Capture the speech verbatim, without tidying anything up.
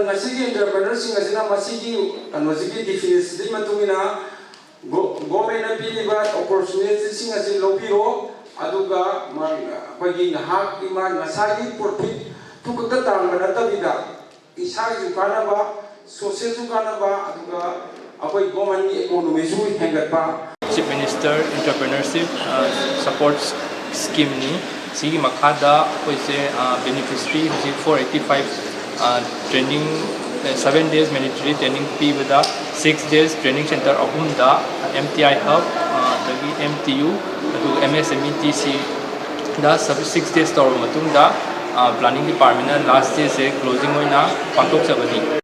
ꯉꯁꯤꯒꯤ ꯑꯦꯟꯇꯔꯄ꯭ꯔꯦꯅꯔꯁꯤꯡ ꯑꯁꯤꯅ ꯃꯁꯤꯒꯤ ꯀꯩꯅꯣꯁꯤꯒꯤ ꯗꯤꯐꯤꯅꯤꯁꯟꯗꯨꯒꯤ ꯃꯇꯨꯡ ꯏꯟꯅ ꯒꯣ- ꯒꯣꯔꯃꯦꯟꯅ ꯄꯤꯔꯤꯕ ꯑꯣꯄꯣꯔꯆꯨꯅꯤꯇꯤꯁꯤꯡ ꯑꯁꯤ ꯂꯧꯕꯤꯔꯣ, ꯑꯗꯨꯒ ꯃꯥ- ꯑꯩꯈꯣꯏꯒꯤ ꯉꯥꯏꯍꯥꯛꯀꯤ ꯃꯥ ꯉꯁꯥꯏꯒꯤ ꯄ꯭ꯔꯣꯐꯤꯠꯇꯨ ꯈꯛꯇ ꯇꯥꯟꯕ ꯅꯠꯇꯕꯤꯗ ꯏꯁꯥꯒꯤꯁꯨ ꯀꯥꯟꯅꯕ, ꯁꯣꯁꯤꯌꯦꯜꯁꯨ ꯀꯥꯟꯅꯕ, ꯑꯗꯨꯒ ꯑꯩꯈꯣꯏ ꯒꯣꯔꯃꯦꯟꯒꯤ ꯏꯀꯣꯅꯣꯃꯤꯁꯨ ꯍꯦꯟꯒꯠꯄ꯫ Chief Minister Entrepreneurship Support Schemeꯅꯤ꯫ ꯁꯤꯒꯤ ꯃꯈꯥꯗ ꯑꯩꯈꯣꯏꯁꯦ ꯕꯦꯅꯤꯐꯤꯁꯔꯤ ꯍꯧꯖꯤꯛ for eighty five training, seven days mandatory training ꯄꯤꯕꯗ, ꯁꯤꯛꯁ ꯗꯦꯖ ꯇ꯭ꯔꯦꯅꯤꯡ ꯁꯦꯟꯇꯔ ꯑꯍꯨꯝꯗ, ꯑꯦꯝ ꯇꯤ ꯑꯥꯏ ꯍꯕ, ꯑꯗꯒꯤ ꯑꯦꯝ ꯇꯤ ꯌꯨ, ꯑꯗꯨꯒ M S M E T ꯁꯤꯗ ꯁꯤꯛꯁ ꯗꯦꯖ ꯇꯧꯔꯕ ꯃꯇꯨꯡꯗ, ꯄ꯭ꯂꯥꯅꯤꯡ ꯗꯤꯄꯥꯔꯠꯃꯦꯟꯅ ꯂꯥꯁ ꯗꯦꯁꯦ ꯀ꯭ꯂꯣꯖꯤꯡ ꯑꯣꯏꯅ ꯄꯥꯡꯊꯣꯛꯆꯕꯅꯤ꯫